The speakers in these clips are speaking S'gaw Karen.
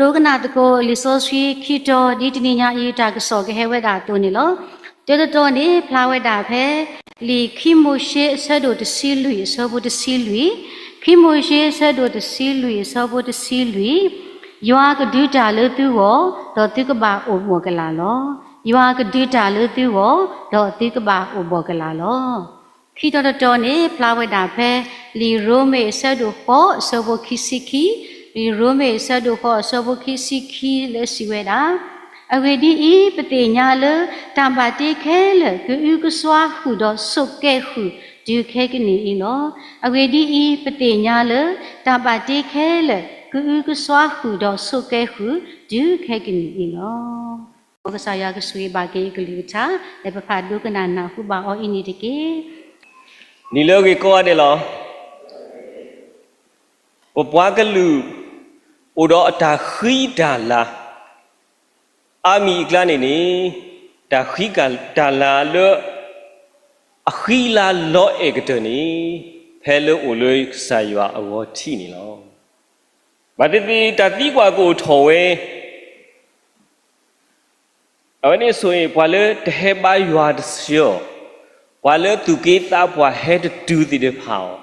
ဒိကနၣ်သကိးလံာ်စီဆှံခံတီၤ ဒ်တနံၤညါအံၤ တၢ်ကစီၣ်ကဟဲဝဲဒၣ်အသိးန့ၣ်လီၤ. တၢတတီၤန့ၣ် ဖျါဝဲဒၣ်ဖဲ လံာ်ခံမိၤၡ့အဆၢဒိၣ်တဆံလွံၢ် အဆၢဖိတဆံလွံၢ်, ခံမိၤၡ့အဆၢဒိၣ်တဆံလွံၢ် အဆၢဖိတဆံလွံၢ်, ယွၤကဒုးတၢ်လၢသုဂီၢ်, ဒီးသုကဘၣ်အိၣ်ဘှီၣ်ကလာ်လီၤ. ယွၤကဒုးတၢ်လၢသုဂီၢ်, ဒီးသုကဘၣ်အိၣ်ဘှီၣ်ကလာ်လီၤ. ခံတီၤတတီၤန့ၣ် ဖျါဝဲဒၣ်ဖဲ လံာ်ရိမ့ၤအဆၢဒိၣ်ဃိး အဆၢဖိခံဆံခံ, လံာ်ရိမ့ၤအဆၢဒိၣ်ဃိး အဆၢဖိခံဆံခံ လၢစံးဝဲဒၣ်, အဂ့ၢ်ဒ်အံၤ, ပသ့ၣ်ညါလၢ တၢ်ဘၣ်တ့ခဲလၢာ် ကအုကစွါဃုာ်ဒီးဆိးကဲဃုာ် တုၤခဲကနံၣ်အံၤလီၤ. အဂ့ၢ်ဒ်အံၤ, ပသ့ၣ်ညါလၢ တၢ်ဘၣ်တ့ခဲလၢာ် ကအုကစွါဃုာ်ဒီးဆိးကဲဃုာ် တုၤခဲကနံၣ်အံၤလီၤ. မ်ကစၢ်ယွၤကဆိၣ်ဂ့ၤဘၣ်က့ၤအကလုၢ်ကထါ လၢပဖးဒိကနၣ်နၢ်ဟူဘၣ်အီၤအံၤန့ၣ်တက့ၢ်. နံၤလၢအဂ့ၤကိးဂၤဒဲးလီၤ. ပပှၤကလုာ် အိၣ်ဒီးအတၢ်ဃံတၢ်လၤ အါမံၤအကျါန့ၣ်န့ၣ်, တၢ်ဃံတၢ်လၤလၢ အဃံလၤလီၤအဲၣ်ကတၢၢ်န့ၣ် ဖဲလၢအိၣ်လၢကစၢ်ယွၤအဂီၤထံးန့ၣ်လီၤ. ဘၣ်သ့ၣ်သ့ၣ် တၢ်သံကွၢ်ကအိၣ်ထီၣ်ဝဲ အဝဲန့ၣ်ဆိၣ်ဂ့ၤ ပှၤလၢတဟဲဘါယွၤတဆှၢအီၤ, ပှၤလၢသူၣ်က့သးပှၢ်ဟဲတတုၤသ့ၣ်တဖၣ်အီၤ,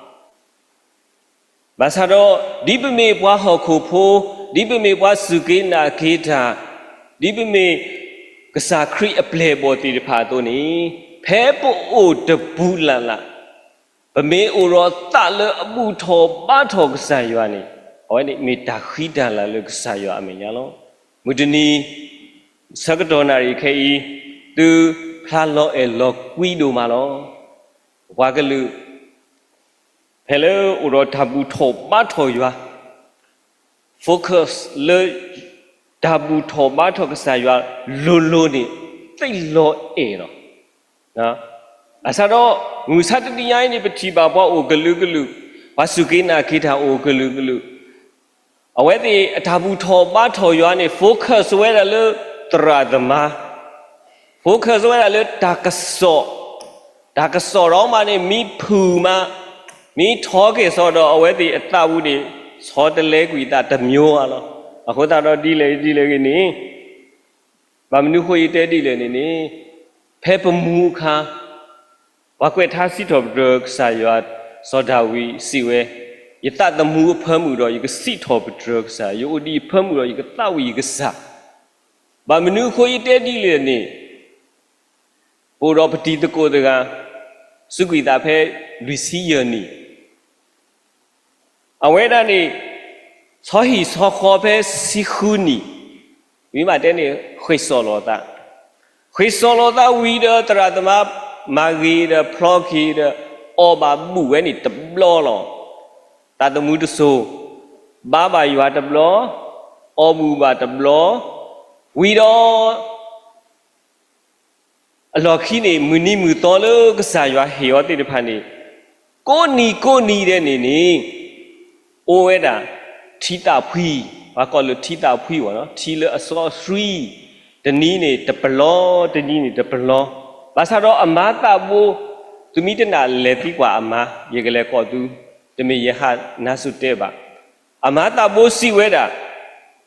ဘၣ်ဆၣ်ဒီး ဒ်ပမ့ၢ်ပှၤဟီၣ်ခိၣ်ဖိ, ဒ်ပမ့ၢ်ပှၤစူၢ်က့ၤနာ်က့ၤတၢ်, ဒ်ပမ့ၢ်ကစၢ်ခရံာ်အပျဲၢ်အဘီၣ်သ့ၣ်တဖၣ်အသိးန့ၣ်, ဖဲပအိၣ်တပူၤလၢ်လၢ်, ပမ့ၢ်အိၣ်ဒီးသးလၢအဘူၣ်ထီၣ်ဘါထီၣ်ကစၢ်ယွၤန့ၣ်, အဝဲန့ၣ်မ့ၢ်တၢ်ဃံတၢ်လၤလၢကစၢ်ယွၤအမဲာ်ညါလီၤ. မုၢ်တနံၤ ဆၢကတီၢ်နၣ်ရံၣ်ခဲအံၤ သုဖျါလီၤအဲၣ်လီၤကွံဒိၣ်မးလီၤ. ပပှၤကလုာ် ဖဲလၢအိၣ်ဒီးတၢ်ဘူၣ်ထီၣ်ဘါထီၣ်ယွၤ focus လၢ တၢ်ဘူၣ်ထီၣ်ဘါထီၣ်ကစၢ်ယွၤလိၤလိၤန့ၣ် သ့လီၤအဲၣ်လီၤ. ဘၣ်ဆၣ်ဒီး မုၢ်မဆါတနံၤညါအံၤန့ၣ် ပထံၣ်ဘၣ်ပှၤအိၣ်ကလုာ်ကလုာ်, ပှၤစူၢ်က့ၤနာ်က့ၤတၢ်အိၣ်ကလုာ်ကလုာ်, အဝဲသ့ၣ်အတၢ်ဘူၣ်ထီၣ်ဘါထီၣ်ယွၤန့ၣ် focus ဝဲဒၣ်လၢသရၣ်သမါ, focus ဝဲဒၣ်လၢတၢ်ကစီၣ်, တၢ်ကစီၣ်ဒီးမးန့ၣ် မ့ၢ်ဖုၣ်မး, မ့ၢ်ထီက့ၤစီဒီး အဝဲသ့ၣ်အသးပူၤန့ၣ် ဆီတလဲကွံာ်သးတမျိုးဧါလီၤ. အဃိသတးဒီးဒ်လဲၣ်ဒ်လဲၣ်ဂ့ၤန့ၣ်, ဘၣ်မနုၤအဃိယတဲဒ်လဲၣ်န့ၣ်န့ၣ်, ဖဲပမူအခါ ပှၤကွဲးထါစံးထီၣ်ပတြၢၤကစၢ်ယွၤ, စီၤဒၤဝံးစံးဝဲ, ယသးသမူအဖၢမုၢ်ဒီး ယကစံးထီၣ်ပတြၢၤကစၢ်, ယအိၣ်ဒံးအဖၢမုၢ်ဒီး ယကသးဝံၣ်ယကစၢ်. ဘၣ်မနုၤအဃိယတဲဒ်လဲၣ်န့ၣ်, ပအိၣ်ဒီးပတံၤသကိးတဂၤ, စူးကွံာ်သးဖဲလွံၢ်ဆံယဲၢ်နံၣ်, အဝဲဒၣ်န့ၣ် ဆီဟံၣ်ဆီဃီဖဲဆံဃုနံၣ်, မ့ၢ်ဘၣ်တဲန့ၣ် ဃ့ၢ်စီၣ်လီၤသး, ဃ့ၢ်စီၣ်လီၤသးဝံၤဒီး သရၣ်သမါမၤဂ့ၤဒီးဖျီက့ၤဒီး အီၣ်ဘၣ်ဘူၣ်ဝဲန့ၣ်တဘျီလီၤ. သးသမူတစိၤ, ဘါဘၣ်ယွၤတဘျီ, အီၣ်ဘူၣ်ဘၣ်တဘျီ, ဝံၤဒီး အလီၢ်ခံန့ၣ် မုၢ်နံၤမုၢ်သီလၢကစၢ်ယွၤဟ့ၣ်အီၤသ့ၣ်တဖၣ်န့ၣ်, ကိးနံၤကိးနံၤဒဲးန့ၣ်န့ၣ်, အိၣ်ဝဲဒၣ် ထံသးဖှံ, ပှၤကိးလၢထံသးဖှံဘၣ်နီၤ, ထံလၢအစီအဆှံ, တနံၤန့ၣ်တပလီ, တနံၤန့ၣ်တပလီ, ဘၣ်ဆၣ်ဒီးအမါသးဘိ, သုမ့ၢ်တနာ်လဲၤသံကွၢ်အမါ, ယကလဲၤကိးသု, တမ့ၢ်ယဟးနါစူၢ်တဲဘၣ်, အမါသးဘိစံးဝဲဒၣ်,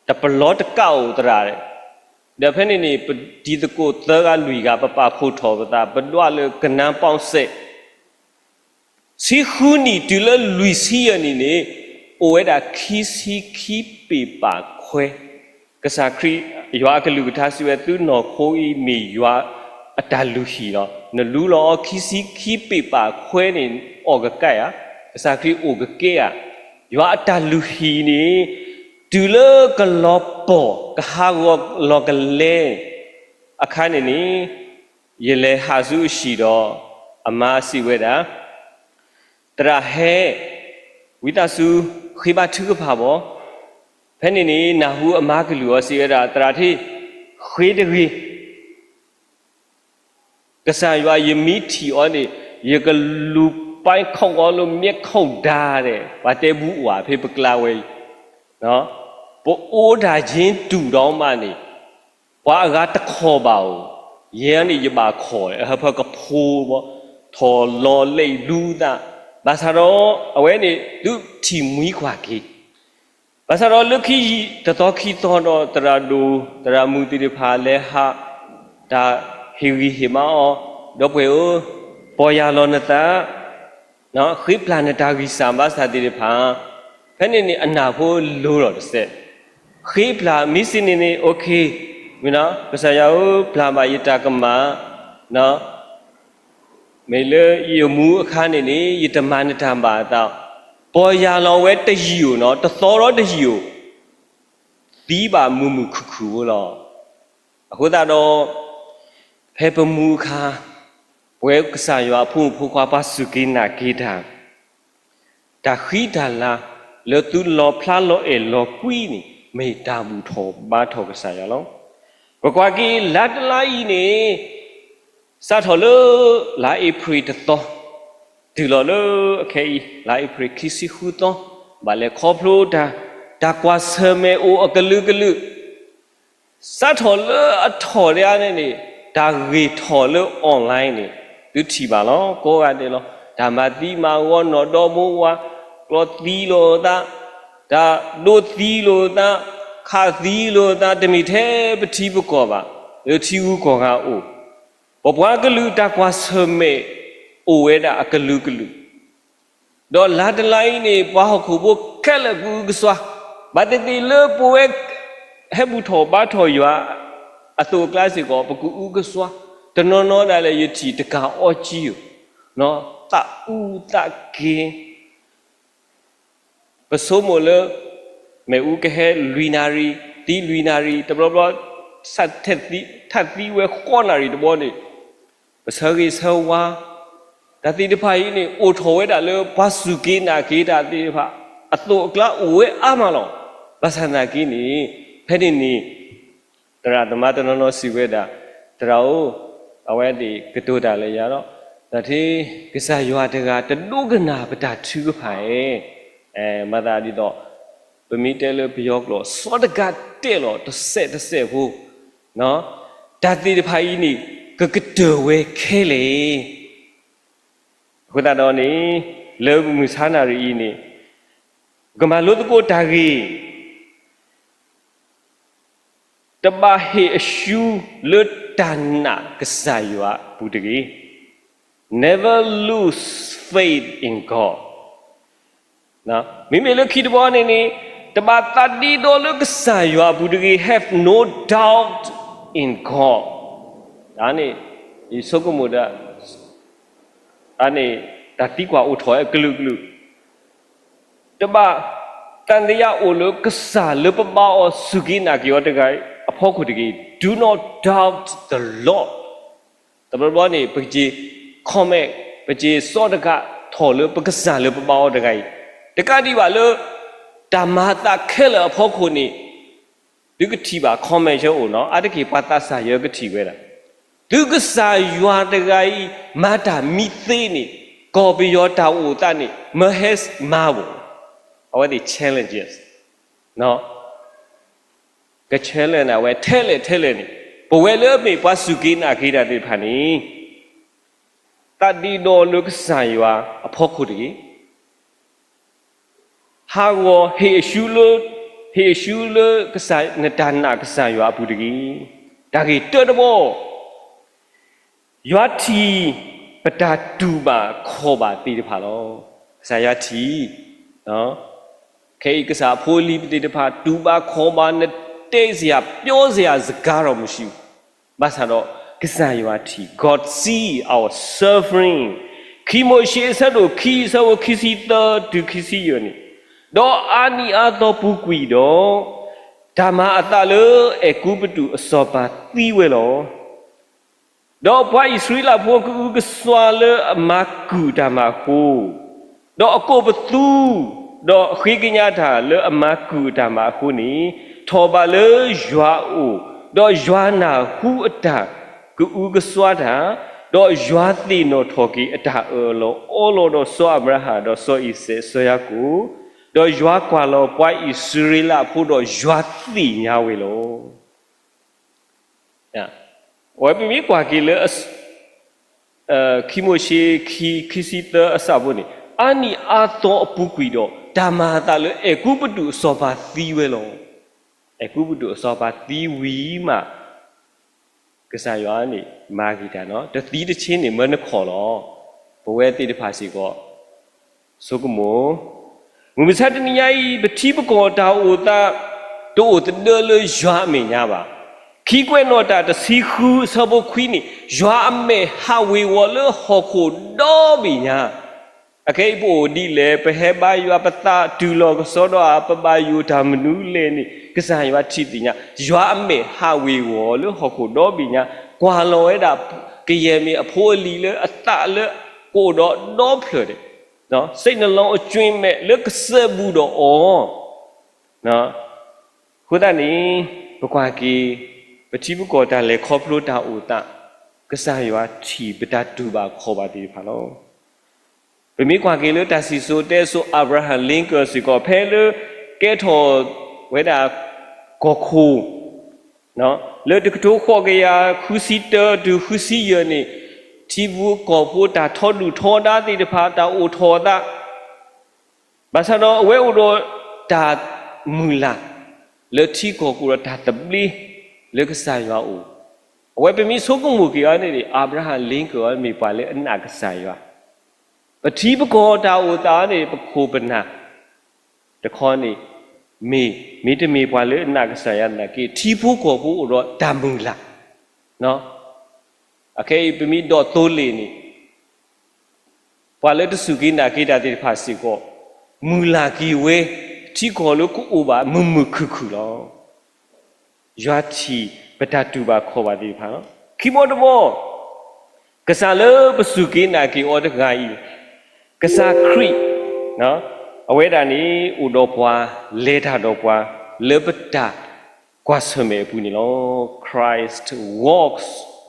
တပလီတကးအိၣ်သရၣ် ဒီးဖဲန့ၣ်န့ၣ် ပတံၤသကိးသၢဂၤလွံၢ်ဂၤ ပပာ်ဖှိၣ်ထီၣ်ပသး ပဒွးလၢကနါပီၣ်စဲး, ဆံဃုနံၣ်တုၤလၢလွံၢ်ဆံယဲၢ်နံၣ်န့ၣ် အိၣ်ဝဲဒၣ်ခံဆံခံပ့ၤပာ်ခွဲ, ကစၢ်ခရံာ် ယွၤအကလုၢ်ကထါစံးဝဲ သုနီၢ်ခိအံၤမ့ၢ်ယွၤအတၢ်လုၢ်ဟံၣ်လီၤ. နလူလီၤအီၤခံဆံခံပ့ၤပာ်ခွဲန့ၣ် အီၣ်ကကဲဧါ, ကစၢ်ခရံာ်အိၣ်ကကဲဧါ, ယွၤအတၢ်လုၢ်ဟံၣ်န့ၣ် တုၤလၢကလီၤပှီၢ် ကဟးဂီၤလီၤကလဲ အခါန့ၣ်န့ၣ် ယလဲၤဟးဆူအဟံၣ်ဒီး အမါစံးဝဲဒၣ်, သရၣ်ဟဲ, ဝံသးစူၤ ဃ့ဘါထုကဖၣ်ဘၣ်. ဖဲန့ၣ်န့ၣ် နၢ်ဟူအမါကလုၢ်အီၤစံးဝဲဒၣ်, သရၣ်ထံ, ဃ့တဂ့ၤ ကစၢ်ယွၤယမ့ၢ်ထံၣ်အီၤန့ၣ် ယကလူၤပၢ်ခီၣ်ကီလၢမဲာ်ခိၣ်ဒါဒဲး, ပှၤတဲဘူအိၣ်ဧါ ဖဲပကျါဝဲအံၤ, ပအိၣ်ဒၣ်ယ့တူၢ်ဒီးမးန့ၣ် ပှၤအဂၤတခီၣ်ဘၣ်ဧိၤ, ယဲန့ၣ်ယဘၣ်ခီၣ်, ဟၢဖၢကဖိဘၣ်, ထီၣ်လီၤလဲၤလူၤသး, ဘၣ်ဆၣ်ဒီး အဝဲန့ၣ်သုထံၣ်မှံကွၢ်က့ၤ ဘၣ်ဆၣ်ဒီးလၢခံတသီခံသီဒီး သရၣ်ဒိၣ်သရၣ်မုၣ်သ့ၣ်တဖၣ်လဲၤဟး တၢ်ဟ့ၣ်ဂံၢ်ဟ့ၣ်ဘါအီၤ, ဒီပုၢ်ဝဲၢ်ဧၢ, ပီၢ်ယၢ်လီၤနသး, ဃ့ပျၢ်နတၢ်ဂံၢ်စၢ်ဘါစၢ်သ့ၣ်တဖၣ်, ဖဲန့ၣ်န့ၣ် အနၢ်ဖိလိၤထီၣ်တစဲး, ဃ့ပျၢ်မ့ၢ်စ့ၢ်န့ၣ်န့ၣ် okay, ကစၢ်ယွၤဧၢ, ပျၢ်ဘၣ်ယတၢ်ကမၣ်, မ့ၢ်လၢယမူအခါန့ၣ်န့ၣ် ယတမၤနတၢ်ဘၣ်အသး, ပီၢ်ယၢ်လီၤဝဲတယံာ်ဧိၤနီၤ, တသီဒီးတယံာ်ဧိၤ, သံဘၣ်မုာ်မုာ်ခုၣ်ခုၣ်ဖိလီၤ. အဃိသတးဒီး ဖဲပမူအခါ, ပဝဲကစၢ်ယွၤအဖိမုၣ်ဖိခွါ ပှၤစူၢ်က့ၤနာ်က့ၤတၢ် တၢ်ဃံတၢ်လၤလၢသုလီၤဖျါလီၤအဲၣ်လီၤကွံန့ၣ် မ့ၢ်တၢ်ဘူၣ်ထီၣ်ဘါထီၣ်ကစၢ်ယွၤလီၤ. ပကွၢ်က့ၤလါတလါအံၤန့ၣ် စးထီၣ်လၢ လါအ့ဖြ့ၣ်တသီ, တုၤလီၤလၢအခဲအံၤ လါအ့ဖြ့ၣ်ခံဆံဃုသီ, ဘၣ်လဲၤခီဖျိတၢ် တၢ်ကွၢ်ဆၢၣ်မဲာ်အိၣ်အကလုာ်ကလုာ် စးထီၣ်လၢအထီၣ်ဒၣ်န့ၣ်န့ၣ် တၢ်ဂ့ၢ်ထီၣ်လၢ online န့ၣ် သုထံၣ်ဘၣ်လီၤ. ကိးဂၤဒဲးလီၤ. တၢ်မၤသံမၤဂီၤနီၢ်ဒီမါဝၤ, ကျီသံလိာ်သး, တၢ်ဒိးသံလိာ်သး, ခးသံလိာ်သး, တမ့ၢ်ထဲပထံပကီၢ်ဘၣ်, လၢထံဂုၤကီၢ်ဂၤအိၣ်, ပပှၤကလုာ်တၢ်ကွၢ်ဆၢၣ်မဲာ်အိၣ်ဝဲဒၣ်အကလုာ်ကလုာ် ဒီးလါတလါအံၤန့ၣ် ပှၤဟီၣ်ခိၣ်ဖိခဲလၢာ်ကအုကစွါ, ဘၣ်သ့ၣ်သ့ၣ်လၢပဝဲဟဲဘူၣ်ထီၣ်ဘါထီၣ်ယွၤအသိးအကျါစ့ၢ်ကီး ပကအုကစွါ, တနီၤနီၤဒၣ်လဲာ် ယထံၣ်တကၢ်အီကံဧိၤ, သးအုးသးက့ၤ ပဆိကမိၣ်လၢ မ့ၣ်အူကဟဲလွံၢ်နၣ်ရံၣ်, သံလွံၢ်နၣ်ရံၣ်, တဘျီဘျီ ထီၣ်သံဝဲဃိးနၣ်ရံၣ်တဘျီန့ၣ်, ပဆၢဂ့ၤဆၢဝါ, တၢ်သ့ၣ်တဖၣ်အံၤန့ၣ် အိၣ်ထီၣ်ဝဲဒၣ်လၢပှၤစူၢ်က့ၤနာ်က့ၤတၢ်သ့ၣ်တဖၣ် အသိးအကျါအိၣ်ဝဲအါမးလီၤ. ဘၣ်ဆၣ်သနာ်က့န့ၣ် ဖဲန့ၣ်န့ၣ် သရၣ်သမါတနီၤနီၤစံးဝဲဒၣ်, သရၣ်ဧၢ, အဝဲသ့ၣ်ကတိၤတၢ်လၢယၤဒီး, ဒီးထဲကစၢ်ယွၤတဂၤတဒိကနၣ်ပတၢ်ထုကဖၣ်ဧါ, မၤသးဒ်သိး ပမ့ၢ်တဲလၢပယီၤကျိာ် စီၤတဂၤတဲလီၤတစဲးတစဲးဖိ, တၢ်သ့ၣ်တဖၣ်အံၤန့ၣ် ကကတၢၢ်ဝဲခဲလၢာ်. အဃိသတးဒီးန့ၣ် လၢမုၢ်ဆါနၣ်ရံၣ်အံၤန့ၣ် ပကမၤလိသကိးတၢ်ဂ့ၢ် တဘၣ်ဟ့ၣ်အၡူလၢတၢ်နာ်ကစၢ်ယွၤအပူၤတဂ့ၤ. Never lose faith in God. မ့မ့ၢ်လၢခံတဘျီန့ၣ်န့ၣ် တဘၣ်သးဒ့ဒီလၢကစၢ်ယွၤအပူၤတဂ့ၤ, have no doubt in God. တၢ်န့ၣ် ယဆိကမိၣ်ဒၣ် အန့ၣ် တၢ်သံကွၢ်အိၣ်ထီၣ်ဝဲအကလုာ်ကလုာ်, တဘၣ်သံသယအိၣ်လၢကစၢ်လၢပဘါအီၤစူၢ်က့ၤနာ်က့ၤအီၤတဂၤအံၤအဖီခိၣ်တဂ့ၤ. Do not doubt the Lord. တဘျီဘျီန့ၣ် ပက့ၤ comment, ပက့ၤစီတကးထီၣ်လၢပကစၢ်လၢပဘါအီၤတဂၤအံၤ, တကးဒံးဘၣ်လၢ တၢ်မၤအသးခဲလၢာ်အဖီခိၣ်န့ၣ် သုကထံၣ်ဘၣ် comment ဆၢအိၣ်နီၤ, အါတက့ၢ်ပှၤသးစၢ်ယွၤကထံၣ်ဝဲဒၣ်, သုကစၢ်ယွၤတဂၤအံၤ မၤတၢ်မံသ့န့ၣ် ကီၢ်ပယီၤတၢ်အိၣ်သးန့ၣ် မၢဟဲမၤဘၣ်, အဝဲသ့ၣ် challenges က challenge န့ၣ် အဝဲထဲလဲၣ်ထဲလဲၣ်န့ၣ်, ပဝဲလၢအမ့ၢ်ပှၤစူၢ်က့ၤနာ်က့ၤတၢ်သ့ၣ်တဖၣ်န့ၣ် သးဒ့ဒီလၢကစၢ်ယွၤအဖီခိၣ်တဂ့ၤ. ဟးဂီၤ ဟ့ၣ်အၡူလၢ ဟ့ၣ်အၡူလၢကစၢ် နတၢ်နာ်ကစၢ်ယွၤအပူၤတဂ့ၤ. တၢ်ဂ့ၢ်တၢတဘီ ယွၤထံၣ်ပတၢ်တူၢ်ဘၣ်ခီၣ်ဘၣ်သ့ၣ်တဖၣ်လီၤ. ကစၢ်ယွၤထံၣ်, ခဲအံၤကစၢ်အဖိအလံၤသ့ၣ်တဖၣ် တူၢ်ဘၣ်ခီၣ်ဘၣ် နတဲစရာ ပြောစရာစကားတော့မရှိဘူး. ဘၣ်ဆၣ်ဒီး ကစၢ်ယွၤထံၣ်, God see our suffering. ခံမိၤၡ့အဆၢဒိၣ်ခံ အဆၢဖိခံဆံသၢတုၤခံဆံယဲၢ်န့ၣ်, ဒီးအါနံၣ်အါသီပူၤကွံာ်ဒီး, တၢ်မၤအသးလၢအဲၤကူပတူးအစီၤပၤသံဝဲလီၤ. ဒီးပှၤအံၣ်စရ့လးဖိကအုကစွါလၢအမၤကုၢ်အတၢ်မၤအဃိ, ဒီးအကိးပသူ, ဒီးဃ့ကညးတၢ်လၢအမၤကုၢ်အတၢ်မၤအဃိန့ၣ်, ထီၣ်ဘးလၢယွၤအအိၣ်, ဒီးယွၤနၢ်ဟူအတၢ်ကအုကစွါတၢ်, ဒီးယွၤသ့ၣ်နီၣ်ထီၣ်က့ၤအတၢ်အၢၣ်လီၤအီလီၤဒီးစီၤအၤဘြၤဟၣ်, ဒီးစီၤအံၤစဲး, စီၤယၤကိာ်, ဒီးယွၤကွၢ်လီၤပှၤအံၣ်စရ့လးဖိဒီးယွၤသ့ၣ်ညါဝဲလီၤ. အဝဲပမ့ၢ်ကွၢ်က့ၤလၢ ခံမိၤၡ့ခံ ခံဆံသၢအဆၢဖိန့ၣ်, အါနံၣ်အါသီအပူၤကွံာ်ဒီး တၢ်မၤအသးလၢအဲၤကူပတူးအစီၤပၤသံဝဲလီၤ. အဲၤကူပတူးအစီၤပၤသံဝံၤမး ကစၢ်ယွၤန့ၣ် မၤဂ့ၤတၢ်နီၤ, တသံတဆ့န့ၣ် မၢနခီၣ်လီၤ. ပဝဲသ့ၣ်တဖၣ်စ့ၢ်ကီး ဆိကမိၣ်, မုၢ်မဆါတနံၤညါအံၤ ပထံပကီၢ်တၢ်အိၣ်သး တအိၣ်သဒၢလၢယွၤအမဲာ်ညါဘၣ်. ခံကွဲးနီၣ်တၢ်တဆံဃုအဆၢဖိခွံန့ၣ် ယွၤအမဲာ်ဟးဝ့ၤဝီၤလၢဟီၣ်ခိၣ်ဒီဘ့ၣ်ညါ အခဲအံၤပအိၣ်ဒ်လဲၣ်, ပဟဲဘါယွၤ, ပသးတုၤလီၤကစီဒီဧါ, ပဘၣ်ယိၣ်တၢ်မနုၤလဲၣ်န့ၣ် ကစၢ်ယွၤထံၣ်သ့ၣ်ညါ, ယွၤအမဲာ်ဟးဝ့ၤဝီၤလၢဟီၣ်ခိၣ်ဒီဘ့ၣ်ညါ, ကွၢ်လီၤဝဲဒၣ် ကယဲၢ်မ့ၢ်အဖိအလံၤလၢအသးလၢကအိၣ်ဒီးဒီဖျၢၣ်န့ၣ်, စိတ်နှလုံးအကြွင်းမဲ့လၢကစၢၢ်ဘူးဒီးအီၤ အဃိသတးန့ၣ် ပကွၢ်က့ၤ ပထံပကီၢ်တၢ်လဲၤခီဖျိတၢ်အိၣ်သး, ကစၢ်ယွၤထံၣ်ပတၢ်တူၢ်ဘၣ်ခီၣ်ဘၣ်သ့ၣ်တဖၣ်လီၤ. ပမ့ၢ်ကွၢ်က့ၤလၢတၢ်စံၣ်စိၤတဲစိၤ Abraham Lincoln စ့ၢ်ကီး ဖဲလၢကဲထီၣ်ဝဲဒၣ်ကီၢ်ခိၣ် လၢတကထိဃိးကယၤဃုဆံတၢတုၤဃုဆံယဲၢ်န့ၣ် ထံဖိကီၢ်ဖိတၢ်ထီဒုၣ်ထီဒါသ့ၣ်တဖၣ် တၢ်အိၣ်ထီၣ်အသး ဘၣ်ဆၣ်ဒီးအဝဲအိၣ်ဒီးတၢ်မုၢ်လၢ် လၢထံကီၢ်ကအိၣ်ဒီးတၢ်သဘျ့လၢကစၢ်ယွၤအအိၣ်, အဝဲပမ့ၢ်ဆိကမိၣ်က့ၤအီၤန့ၣ် Abraham Lincoln အီၤမ့ၢ်ပှၤလၢအနာ်ကစၢ်ယွၤ, ပထံပကီၢ်တၢ်အိၣ်သးအီၤန့ၣ် ပခိၣ်ပနၢ်တခီန့ၣ် မ့ၢ် မ့တမ့ၢ်ပှၤလၢအနာ်ကစၢ်ယွၤသနာ်က့ ထံဖိကီၢ်ဖိအိၣ်ဒီးတၢ်မုၢ်လၢ် အခဲအံၤပမ့ၢ်ဒိးသိလ့ၣ်န့ၣ် ပှၤလၢတစူၢ်က့ၤနာ်က့ၤတၢ်သ့ၣ်တဖၣ်စ့ၢ်ကီး မုၢ်လၢ်က့ၤဝဲ ထံကီၢ်လၢကအိၣ်ဘၣ်မုာ်မုာ်ခုၣ်ခုၣ်လီၤ. ယွၤထံၣ်ပတၢ်တူၢ်ဘၣ်ခီၣ်ဘၣ်သ့ၣ်တဖၣ်လီၤ. ခံဘီတဘီ ကစၢ်လၢပစူၢ်က့ၤနာ်က့ၤအီၤတဂၤအံၤ, ကစၢ်ခရံာ် အဝဲဒၣ်န့ၣ် အိၣ်ဒီးပှၤ လဲၤတၢ်ဒီးပှၤ လၢပတၢ်ကွၢ်ဆၢၣ်မဲာ်အပူၤန့ၣ်လီၤ. Christ walks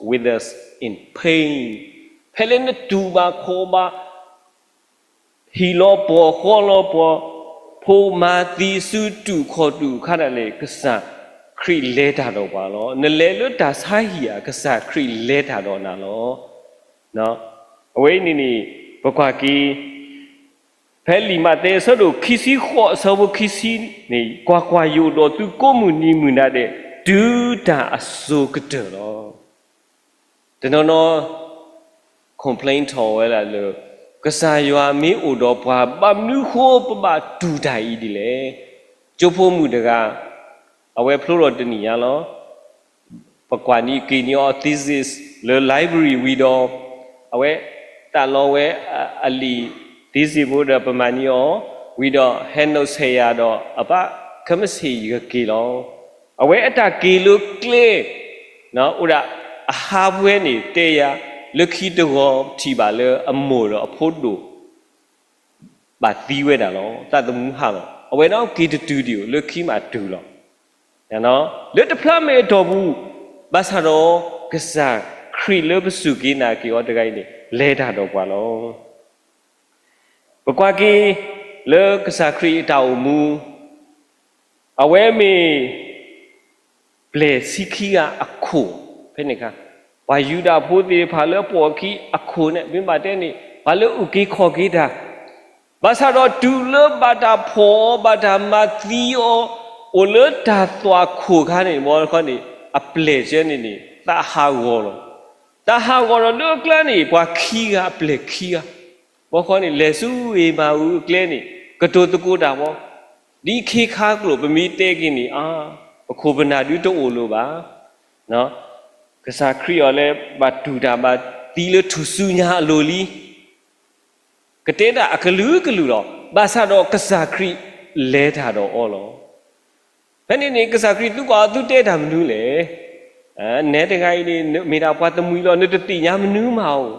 with us in pain. ဖဲလၢနတူၢ်ဘၣ်ခီၣ်ဘၣ် ဟံၣ်လီၤပှီၢ်ဃီလီၤပှီၢ်, ဖိမၤသံစုတူာ်ခီၣ်တူာ်အခါဒၣ်လဲာ် ကစၢ်ခရံာ်လဲၤတၢ်ဒီးပှၤလီၤ. နလဲၤလၢတၢ်ဆါဟံၣ်ဧါ, ကစၢ်ခရံာ်လဲၤတၢ်ဒီးနၤလီၤ. အဝဲအံၤန့ၣ်န့ၣ် ပကွၢ်က့ၤ ဖဲလံာ်မးသဲအဆၢဒိၣ်ခံဆံဃိးအဆၢဖိခံဆံန့ၣ်, ကွၢ်ကွၢ်, ယအိၣ်ဒီးသုကိးမုၢ်နံၤမုၢ်နၤဒဲး တုၤတၢ်အစိၤကတၢၢ်လီၤ. တနီၤနီၤ complain ထီၣ်ဝဲဒၣ်လၢ ကစၢ်ယွၤမ့ၢ်အိၣ်ဒီးပှၤ ဘၣ်မနုၤဃိပဘၣ်တူၢ်တၢ်အံၤဒ်လဲၣ်. ကၠိဖိမုၣ်တဂၤ အဝဲဖျိထီၣ်တနံၣ်ညါလီၤ. ပကွၢ်န့ၢ်က့ၤန့ၢ်အီၤ thesis လၢ library ဝံၤဒီး အဝဲသးလီဝဲအလံာ် thesis ဖိဒီးပမၤန့ၢ်အီၤ ဝံၤဒီးဟဲ note ဆဲးယၤဒီး အဘၣ်ခဲမုၢ်ဆ့ၣ်ယက့ၤလီၤ. အဝဲအတၢ်က့ၤလၢကျဲ အိၣ်ဒၣ်အဟါပှဲၤန့ၣ် တဲယၤ လၢခံတဂီၤထံၣ်ဘၣ်လၢအမိၢ်ဒီးအဖိဒိၣ် ဘၣ်သံဝဲဒၣ်လီၤ. သးသမူဟးလီၤ. အဝဲဒီးက့ၤတတုၤဒံးဧိၤ လၢခံမးတုၤလီၤ. လၢတဖျါမဲာ်အတီၢ်ပူၤ, ဘၣ်ဆၣ်ဒီး ကစၢ်ခရံာ်လၢပစူၢ်က့ၤနာ်က့ၤအီၤတဂၤအံၤန့ၣ် လဲၤတၢ်ဒီးပှၤလီၤ. ပကွၢ်က့ၤလၢကစၢ်ခရံာ်အတၢ်အိၣ်မူ, အဝဲမ့ၢ် ပျဲၢ်ဆံခံဂၤအခိၣ်, ဖဲန့ၣ်အခါ ပှၤယူဒၤဖိသ့ၣ်တဖၣ်လၢအပိာ်အခံအခိၣ်န့ၣ် မ့ၢ်ဘၣ်တဲန့ၣ် ပှၤလၢအုၣ်က့ၤခီၣ်က့ၤတၢ်, ဘၣ်ဆၣ်ဒီးတုၤလၢဘၣ်တၢ်ဖီၣ်အီၤ ဘၣ်တၢ်မၤသံအီၤ အိၣ်လၢတၢ်သွၣ်ခိၣ်အခါန့ၣ် ဘီဃီန့ၣ် အပျဲၢ်ကဲန့ၣ်န့ၣ် သးဟးဂီၤလီၤ. သးဟးဂီၤဒီးလၢအကျါန့ၣ် ပှၤခံဂၤ အပျဲၢ်ခံဂၤ ဘီဃီန့ၣ် လဲၤဆူဝ့ၢ်မၤအူအကျဲန့ၣ် ကတိၤသကိးတၢ်ဘီ, ဒ်ခ့ခါကျိာ် ပမ့ၢ်တဲက့ၤန့ၣ် အါ, ပခိၣ်ပနၢ်ဒုးတအိၣ်လၢၤဘၣ်. ကစၢ်ခရံာ်အီၤလၢဘၣ်တူၢ်တၢ်ဘၣ်သံလၢထူၣ်စုညါအလိၤလံ. ကတဲတၢ်အကလုာ်ကလုာ်လီၤ. ဘၣ်ဆၣ်ဒီးကစၢ်ခရံာ်လဲၤတၢ်ဒီးအီၤလီၤ. ဖဲန့ၣ်န့ၣ် ကစၢ်ခရံာ်သုကွၢ်အီၤ သုတဲတၢ်မနုၤလဲၣ်. နဲတဂၤအံၤန့ၣ် မ့ၢ်ဒၣ်ပှၤတမှံၤလီၤ, နတသ့ၣ်ညါမနုၤမးဧိၤ.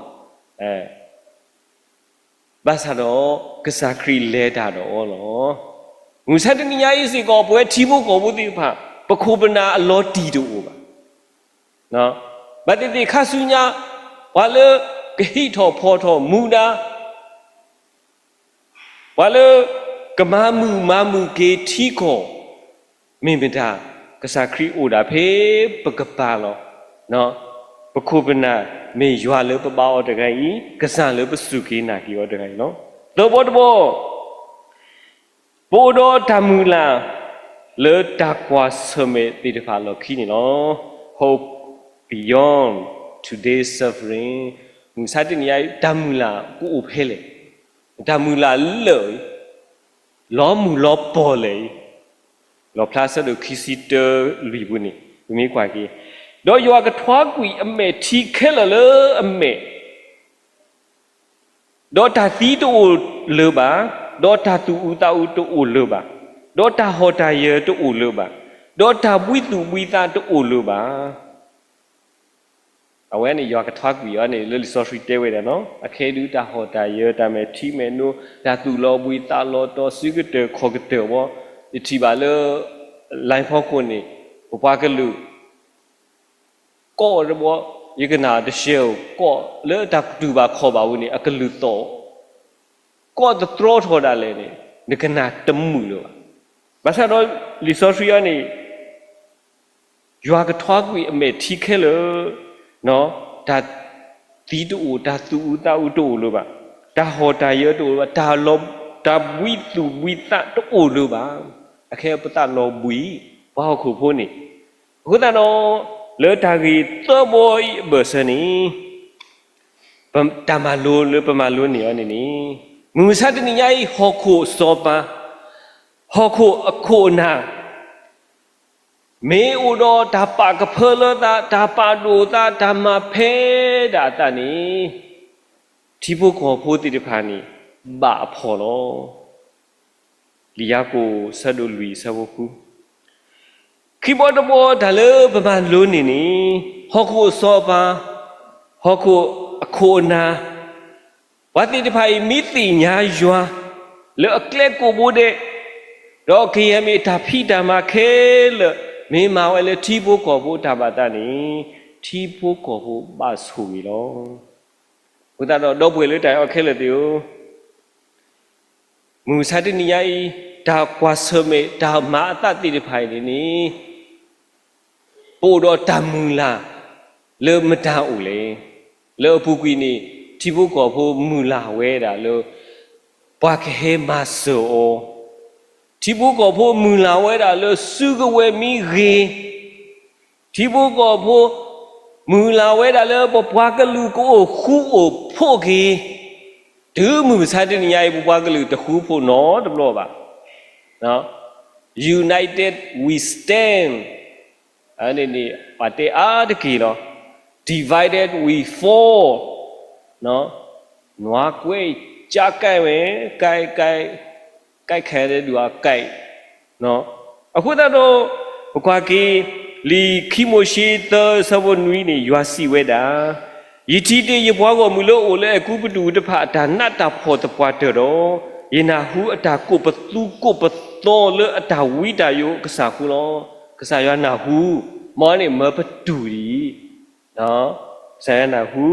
ဘၣ်ဆၣ်ဒီး ကစၢ်ခရံာ်လဲၤတၢ်ဒီးအီၤလီၤ. မုၢ်ဆါတနံၤညါအံၤစ့ၢ်ကီး ပဝဲထံဖိကီၢ်ဖိသ့ၣ်တဖၣ် ပခိၣ်ပနၢ်အလီၤတံၢ်တအိၣ်ဘၣ်. ဘၣ်သ့ၣ်သ့ၣ်ခါဆူညါ ပှၤလၢကဟံးထီၣ်ဖီၣ်ထီၣ်မူဒါ ပှၤလၢကမၤမုာ်မၤမုာ်က့ၤထံကီၢ် မ့ၢ်မတၤ ကစၢ်ခရံာ်အိၣ်ဒၣ်ဖဲပကပၤလီၤ. ပခိၣ်ပနၢ်မ့ၢ်ယွၤလၢပဘါအီၤတဂၤအံၤ, ကစၢ်လၢပစူၢ်က့ၤနာ်က့ၤအီၤတဂၤအံၤလီၤ. သၢဘီတဘီ, ပအိၣ်ဒီးတၢ်မုၢ်လၢ် လၢတၢ်ကွၢ်ဆၢၣ်မဲာ်သ့ၣ်တဖၣ်အလီၢ်ခံန့ၣ်လီၤ. Hope beyond today's suffering. မုၢ်မဆါတနံၤညါအံၤ တၢ်မုၢ်လၢ်ကအိၣ်ဖဲလဲၣ်. တၢ်မုၢ်လၢ်လၢာ်အံၤ လီၤမုၢ်လီၤပှီၢ်လဲၣ်အံၤ, လီၣ်ဖျါဆၢဒိၣ်ခံဆံတၢလွံၢ်ပူၤန့ၣ် ပမ့ၢ်ကွၢ်က့ၤ, ဒီးယွၤကထွါကွံာ်အမဲာ်ထံခဲလၢာ်လၢအမဲာ်, ဒီးတၢ်သံတအိၣ်လၢၤဘၣ်, ဒီးတၢ်သူၣ်အုးသးအုးတအိၣ်လၢၤဘၣ်, ဒီးတၢ်ဟီၣ်တၢ်ယၢၤတအိၣ်လၢၤဘၣ်, ဒီးတၢ်ဘှံးသူၣ်ဘှံးသးတအိၣ်လၢၤဘၣ်. အဝဲန့ၣ်ယွၤကထွါကွံာ်အီၤန့ၣ် လၢလံာ်စီဆှံတဲဝဲဒၣ်နီၤ, အခဲဒုးတၢ်ဟီၣ်တၢ်ယၢၤ တၢ်မဲာ်ထံမဲာ်နိ, တၢ်သူၣ်လီၤဘှံးသးလီၤတီၤ စုကတၢၢ်ခီၣ်ကတၢၢ်ဝဲ, ယထံၣ်ဘၣ်လၢ line ဖီခိၣ်န့ၣ် ပပှၤကလုာ် ကီၢ်တဘီ, ယကနၣ်တရှဲဧိၤ ကီၢ်လၢတၢ်တူၢ်ဘၣ်ခီၣ်ဘၣ်ဝဲန့ၣ် အကလုၢ်သီၣ်, ကီၢ်တတြီထီၣ်ဒၣ်လဲာ်န့ၣ် နကနၣ်တမုာ်လၢၤဘၣ်. ဘၣ်ဆၣ်ဒီးလံာ်စီဆှံအံၤန့ၣ် ယွၤကထွါကွံာ်အမဲာ်ထံခဲလၢာ်, တၢ်သံတအိၣ်, တၢ်သူၣ်အုးသးအုးတအိၣ်လၢၤဘၣ်, တၢ်ဟီၣ်တၢ်ယၢၤတအိၣ်လၢၤဘၣ်, တၢ်လီၤ, တၢ်ဘှံးသူၣ်ဘှံးသးတအိၣ်လၢၤဘၣ်. အခဲပသးလီၤဘှံး, ပှၤဟီၣ်ခိၣ်ဖိန့ၣ်, အဃိသတးဒီး လၢတၢ်ဂ့ၢ်သၢဘီအံၤအဘၢၣ်စၢၤန့ၣ် တၢ်မၤလိလၢပမၤလိန့ၢ်အီၤန့ၣ်န့ၣ်, မုၢ်မဆါတနံၤညါအံၤ ဟီၣ်ခိၣ်အစီၤပၤ, ဟီၣ်ခိၣ်အခိၣ်အနၢ်, မ့ၢ်အိၣ်ဒီးတၢ်ပာ်ကဖၢလၢသး, တၢ်ပာ်ဒိၣ်သး, တၢ်မၤဖဲဒၣ်အသးန့ၣ်, ထံဖိကီၢ်ဖိသ့ၣ်တဖၣ်န့ၣ် ဘၣ်အဖှီၣ်လီၤ. လံာ်ယၤကိာ်ဆၢဒိၣ်လွံၢ်ဆၢဖိဃု, ခံဘီတဘီတၢ်လၢပမၤလိန့ၢ်န့ၣ်, ဟီၣ်ခိၣ်အစီၤပၤ, ဟီၣ်ခိၣ်အခိၣ်အနၢ်, ပှၤသ့ၣ်တဖၣ်အံၤ မ့ၢ်သ့ၣ်ညါယွၤ လၢအကျဲကိာ်ဘိဒဲး, ဒီးကယဲၢ်မ့ၢ်တၢ်ဖံးတၢ်မၤခဲလၢာ် မ့ၢ်မၤဝဲလၢထံဖိကီၢ်ဖိတၢ်ဘၣ်သးန့ၣ်, ထံဖိကီၢ်ဖိဘၣ်ဆိၣ်ဂ့ၤလီၤ. အဃိသတးဒီး ဒီပုၢ်ဝဲၢ်လၢတၢ်အဲၣ်အီၤခဲလၢာ်သ့ၣ်ဧၢ, မုၢ်မဆါတနံၤညါအံၤ တၢ်ကွၢ်ဆၢၣ်မဲာ် တၢ်မၤအသးသ့ၣ်တဖၣ်အံၤန့ၣ်န့ၣ်, ပအိၣ်ဒီးတၢ်မုၢ်လၢ်လၢမတၤအိၣ်လဲၣ်. လၢအပူၤကွံာ်န့ၣ် ထံဖိကီၢ်ဖိမုၢ်လၢ်ဝဲဒၣ်လၢ ပှၤကဟဲမၤစၢၤအီၤ, ထံဖိကီၢ်ဖိမုၢ်လၢ်ဝဲဒၣ်လၢစုကဝဲၤမ့ၢ်ဂ့ၤ, ထံဖိကီၢ်ဖိ မုၢ်လၢ်ဝဲဒၣ်လၢပပှၤကလုာ်ကအိၣ်ဃူအိၣ်ဖိးက့ၤ, တုၤမုၢ်မဆါတနံၤညါအံၤ ပပှၤကလုာ်တဃူဖိးနီတဘျီဘၣ်. United we stand, အန့ၣ်န့ၣ် ပှၤတဲအါတက့ၢ်လီၤ. Divided we fall, နွၤကွဲး ကၠါကဲဝဲ, ကဲ ကဲ ကဲခဲဒုးအကဲ, အဃိသတးဒီး ပကွၢ်က့ၤ လံာ်ခံမိၤၡ့သၢဆၢဖိနွံန့ၣ် ယွၤစံးဝဲဒၣ်, ယထံၣ်တ့ၢ်ယပှၤဂီၢ်မုၢ်လၢအအိၣ်လၢအဲၤကူပတူးတဖၣ်အတၢ်နးတၢ်ဖှီၣ်သပှၢ်တၢၢ်ဒီး, ယနၢ်ဟူအတၢ်ကိးပသူကိးပသီလၢအတၢ်ဝံတၢ်ယိးအကစၢ်အဃိလီၤ. ကစၢ်ယွၤနၢ်ဟူ, မ်န့ၣ်မၢပတူၢ်ဒ်အံၤ ကစၢ်ယွၤနၢ်ဟူ,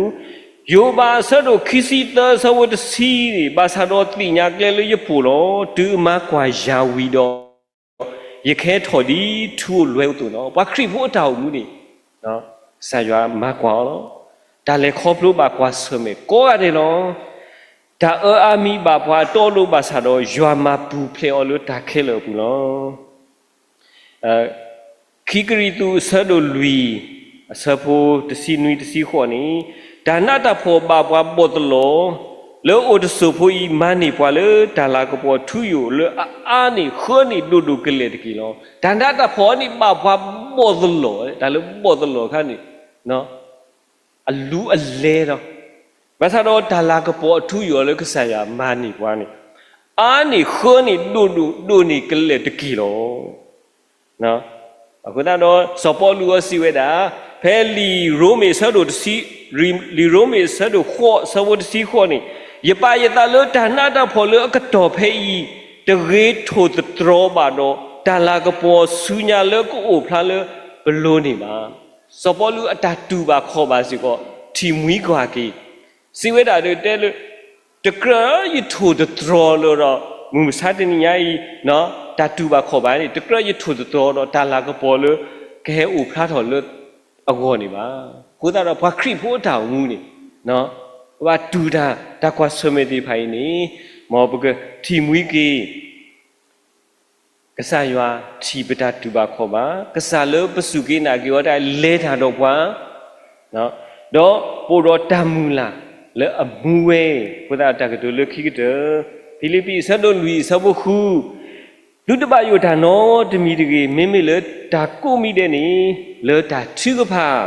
ယိၤဘးအဆၢဒိၣ်ခံဆံသၢဆၢဖိတဆံန့ၣ်, ဘၣ်ဆၣ်ဒီးသ့ၣ်ညါကျဲလၢယပိာ်လီၤ. တုၤအမၤကွၢ်ယၤဝံၤဒီး, ယကဟဲထီၣ်ဒ်ထူဧိၤလွဲဧိၤအသိးလီၤ. ပှၤခရံာ်ဖိအတၢ်အိၣ်မူန့ၣ်, ကစၢ်ယွၤမၤကွၢ်အီၤလီၤ. တၢ်လဲၤခီဖျိဘၣ်ကွၢ်ဆၢၣ်မဲာ်ကိးဂၤဒဲးလီၤ. တၢ်အၢအါမံၤဘၣ်ပှၤအတီအလိၤဘၣ်ဆၣ်ဒီး ယွၤမၤပူၤဖျဲးအီၤလၢတၢ်ခဲလၢာ်အပူၤလီၤ. ခံကရံၣ်သူးအဆၢဒိၣ်လွံၢ်, အဆၢဖိတဆံနွံတဆံဃိးန့ၣ်, တၢ်နးတၢ်ဖှီၣ်ဘၣ်ပှၤဘီၣ်သလီၤ, လၢအိၣ်တစိၢ်ဖိအံၤ မၤန့ၢ်ပှၤလၢတၢ်လၤကပီၤထူယိာ်လၢအအါန့ၢ်ဃၢန့ၢ်ဒိၣ်ဒိၣ်ကလဲာ်တက့ၢ်လီၤ. တၢ်နးတၢ်ဖှီၣ်န့ၣ်ဘၣ်ပှၤဘီၣ်သလီၤ, တၢ်လၢဘီၣ်သလီၤခါန့ၣ် အလူအလဲလီၤ. ဘၣ်ဆၣ်ဒီးတၢ်လၤကပီၤအထူယိာ်လၢကစၢ်ယွၤမၤန့ၢ်ပှၤန့ၣ်, အါန့ၢ်ဃၢန့ၢ်ဒိၣ်ဒိၣ်ဒိၣ်န့ၢ်ကလဲာ်တက့ၢ်လီၤ. အဃိသတးဒီး စီၤပီလူးအီၤစံးဝဲဒၣ်, ဖဲလံာ်ရိမ့ၤအဆၢဒိၣ်တဆံ, လံာ်ရိမ့ၤအဆၢဒိၣ်ဃိး အဆၢဖိတဆံဃိးန့ၣ်, ယပာ်ယသးလၢတၢ်နးတၢ်ဖှီၣ်လၢအကတီၢ်ဖဲအံၤ တဂ့ၤထိၣ်သတြီၤဘၣ်ဒီး တၢ်လၤကပီၤဆူညါလၢကအိၣ်ဖျါလၢပလိၤန့ၣ်ဘၣ်. စီၤပီလူးအတၢ်တူၢ်ဘၣ်ခီၣ်ဘၣ်စ့ၢ်ကီး ထံၣ်မှံကီၢ်က့ၤ, စံးဝဲဒၣ်ဒီးတဲလၢ တကြၢးယထိၣ်သတြီၤလၢၤဒီး မုၢ်မဆါတနံၤညါအံၤ တၢ်တူၢ်ဘၣ်ခီၣ်ဘၣ်န့ၣ် တကြၢးယထိၣ်သတြီၤဒီးတၢ်လၤကပီၤလၢ ကဟဲအိၣ်ဖျါထီၣ်လၢအဂီၢ်န့ၣ်ဘၣ်. အဃိသတးဒီးပှၤခရံာ်ဖိအတၢ်အိၣ်မူန့ၣ် ပဘၣ်တူၢ်တၢ် တၢ်ကွၢ်ဆၢၣ်မဲာ်သ့ၣ်တဖၣ်အံၤန့ၣ် မ်ပကထံၣ်မှံက့ၤ ကစၢ်ယွၤထံၣ်ပတၢ်တူၢ်ဘၣ်ခီၣ်ဘၣ်, ကစၢ်လၢပစူၢ်က့ၤနာ်က့ၤအီၤတၢ်လဲၤတၢ်ဒီးပှၤ, ဒီးပအိၣ်ဒီးတၢ်မုၢ်လၢ်လၢအမူဝဲ, အဃိသတးတၢ်ကတိၤလၢခံကတၢၢ်, ဖံလံးပံးအဆၢဒိၣ်လွံၢ်အဆၢဖိဃု, သုတဘၣ်ယိၣ်တၢ်နီတမံၤတဂ့ၤ, မ့မ့ၢ်လၢတၢ်ကိးမံၤဒဲးန့ၣ်, လၢတၢ်ထုကဖၣ်,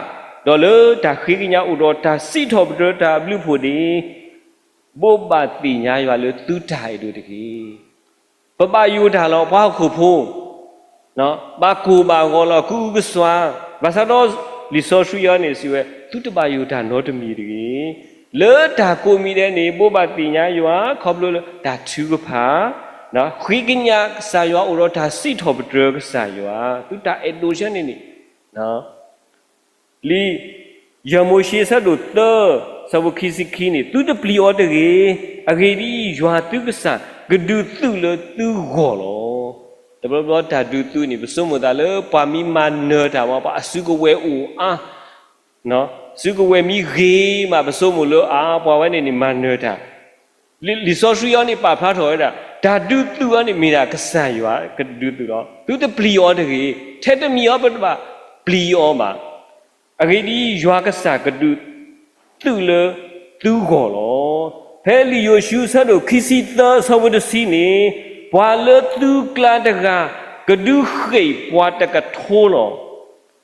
ဒီးလၢတၢ်ဃ့ကညးအိၣ်ဒီးတၢ်စံးထီၣ်ပတြၢၤတၢ်အဘျုးအဖှိၣ်န့ၣ်, ဘိးဘၣ်သ့ၣ်ညါယွၤလၢသုတၢ်အဲၣ်ဒိးတက့ၢ်. ပဘၣ်ယိၣ်တၢ်လီၤ ပှၤဟီၣ်ခိၣ်ဖိ, ဘၣ်ကိၢ်ဘၣ်ဂီၤလီၤ ကအုကစွါ, ဘၣ်ဆၣ်ဒီးလံာ်စီဆှံအံၤန့ၣ်စံးဝဲ သုတဘၣ်ယိၣ်တၢ်နီတမံၤတဂ့ၤ. လၢတၢ်ကိးမံၤဒဲးန့ၣ် ဘိးဘၣ်သ့ၣ်ညါယွၤ ခီဖျိလၢတၢ်ထုကဖၣ်, ဃ့ကညးကစၢ်ယွၤအိၣ်ဒီးတၢ်စံးထီၣ်ပတြၢၤကစၢ်ယွၤ, သုတၢ်အဲၣ်ဒိးဆၢန့ၣ်န့ၣ် လံာ်ယဲၢ်မိၤၡ့အဆၢဒိၣ်သၢ အဆၢဖိခံဆံခံန့ၣ် သုတပျံၤအီၤတဂ့ၤ. အဂ့ၢ်ဒ်အံၤ, ယွၤသုကစၢ်ကဒုးသုးလၢသုဂီၢ်လီၤ. တဘျီဘျီတၢ်ဒုးသုးန့ၣ် ပဆိကမိၣ်သးလၢပှၤမ့ၢ်မၤနၢၤတၢ်မး ပှၤအစုကဝဲၤအိၣ်အါ, စုကဝဲၤမ့ၢ်ဂ့ၤမး ပဆိကမိၣ်လၢအါ ပှၤဝဲန့ၣ်န့ၣ် မၤနၢၤတၢ် လံာ်စီဆှံအံၤန့ၣ် ပာ်ဖျါထီၣ်ဝဲဒၣ် တၢ်ဒုးသုးအံၤန့ၣ် မ့ၢ်ဒၣ်ကစၢ်ယွၤကဒုးသုးလီၤ. သုတပျံၤအီၤတဂ့ၤ. ထဲတမံၤအံၤ ပတဘၣ်ပျံၤအီၤဘၣ်. အဂ့ၢ်ဒ်အံၤ, ယွၤကစၢ်ကဒုးသုးလၢသုဂီၢ်လီၤ. ဖဲလံာ်ယိၤၡူအဆၢဒိၣ်ခံဆံသၢ အဆၢဖိတဆံန့ၣ်, ပှၤလၢသုကျါတဂၤ ကဒုးဃ့ၢ်ပှၤတကထိလီၤ.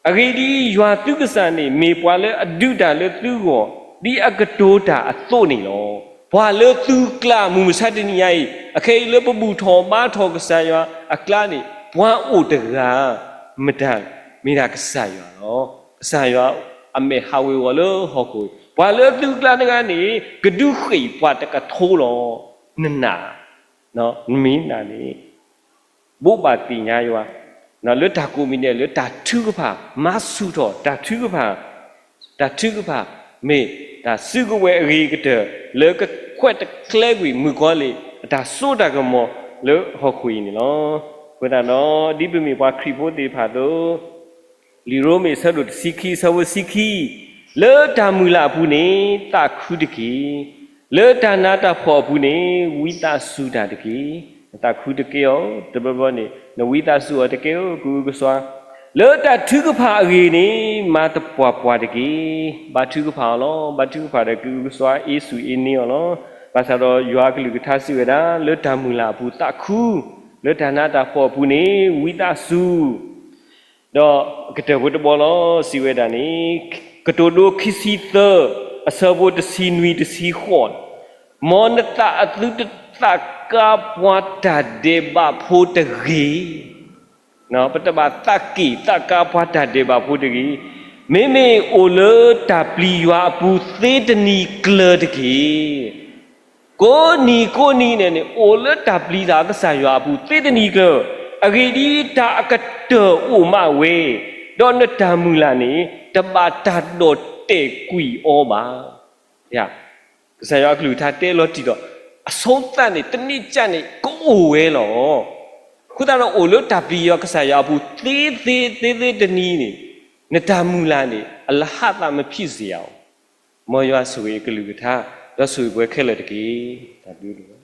အဂ့ၢ်ဒ်အံၤ, ယွၤသုကစၢ်န့ၣ် မ့ၢ်ပှၤလၢအဒုးတၢ်လၢသုဂီၢ် ဒ်အကတိၤတၢ်အသိးန့ၣ်လီၤ. ပှၤလၢသုကျါ မုၢ်မဆါတနံၤညါအံၤ အခဲအံၤလၢပဘူၣ်ထီၣ်ဘါထီၣ်ကစၢ်ယွၤအကျါန့ၣ် ပှၤအိၣ်တဂၤ မတၤ မ့ၢ်ဒၣ်ကစၢ်ယွၤလီၤ. ကစၢ်ယွၤအမဲာ်ဟးဝ့ၤဝီၤလၢဟီၣ်ခိၣ်အံၤ ပှၤလၢသုကျါတဂၤန့ၣ် ကဒုးဃ့ၢ်ပှၤတကထိလီၤ. နနာ်, နမ့ၢ်နာ်န့ၣ် ဘိးဘၣ်သ့ၣ်ညါယွၤ လၢတၢ်ကိးမံၤဒဲး လၢတၢ်ထုကဖၣ် မၤဆူၣ်ထီၣ် တၢ်ထုကဖၣ်, တၢ်ထုကဖၣ် မ့ၢ်တၢ်စုကဝဲၤအဂ့ၤကတၢၢ် လၢကခွဲးတကျဲကွံာ်မုၣ်ကီၤလံၢ် အတၢ်စိတၢ်ကမီၤလၢဟီၣ်ခိၣ်အံၤန့ၣ်လီၤ. အဃိသတးဒီး ဒ်ပမ့ၢ်ပှၤခရံာ်ဖိသ့ၣ်တဖၣ်အသိး လံာ်ရိမ့ၤအဆၢဒိၣ်တဆံခံ အဆၢဖိတဆံခံ, လၢတၢ်မုၢ်လၢ်အပူၤန့ၣ် သးခုတက့ၢ်. လၢတၢ်နးတၢ်ဖှီၣ်အပူၤန့ၣ် ဝံသးစူၤတၢ်တက့ၢ်. နသးခုတက့ၢ်အီၤ, တဘျီဘျီန့ၣ် နဝံသးစူၤအီၤတက့ၢ်အီၤ ကအုကစွါ, လၢတၢ်ထုကဖၣ်အဂ့ၢ်န့ၣ် မၤသပှၢ်ပှၢ်တက့ၢ်. ဘါထုကဖၣ်အီၤလီၤ. ဘါထုကဖၣ်ဒီးကအုကစွါ အ့ဆူၣ်အ့န့အီၤလီၤ. ဘၣ်ဆၣ်ဒီးယွၤအကလုၢ်ကထါစံးဝဲဒၣ် လၢတၢ်မုၢ်လၢ်အပူၤသးခု, လၢတၢ်နးတၢ်ဖှီၣ်အပူၤန့ၣ် ဝံသးစူၤ ဒီးအကတၢၢ်ဖိတဘီလီၤ စံးဝဲဒၣ်န့ၣ်, ကတိၤဒိခံဆံသၢ အဆၢဖိတဆံနွံတဆံဃိး, မ်နသးအသုတသးကါပှၤတၢ်ဒဲးဘးဖိတဂ့ၤ. ပတဘၣ်သးက့ၣ်သးကါပှၤတၢ်ဒဲးဘးဖိတဂ့ၤ. မ့မ့ၢ်အိၣ်လၢတၢ်ပျံၤယွၤအပူၤသ့တနံၤကျၢၤတက့ၢ်. ကိးနံၤကိးနံၤန့ၣ်န့ၣ် အိၣ်လၢတၢ်ပျံၤသးကစၢ်ယွၤအပူၤသ့တနံၤကျၢၤ, အဂ့ၢ်ဒ်အံၤ, တၢ်အကတၢၢ်အိၣ်မးဝဲ, ဒီးနတၢ်မုၢ်လၢ်န့ၣ် တဘၣ်တၢ်ဒီၣ်တဲာ်ကွံာ်အီၤဘၣ်. ကစၢ်ယွၤအကလုၢ်ကထါတဲလီၤတံၢ်ဒီး အဆိသးန့ၣ် တနံၣ်ကၢ်န့ၣ် ကအိၣ်ဝဲလီၤ. အဃိသတးဒီး အိၣ်လၢတၢ်ပျံၤယွၤကစၢ်ယွၤအပူၤသ့သ့သ့သ့တနံၤန့ၣ် နတၢ်မုၢ်လၢ်န့ၣ် အလၢဟးသးမဖံးစ့ၢ်ဧါ. မ်ယွၤဆိၣ်ဂ့ၤအကလုၢ်ကထါ, ဒီးဆိၣ်ဂ့ၤပှၤခဲလၢာ်တက့ၢ်. တၢ်ဘျုး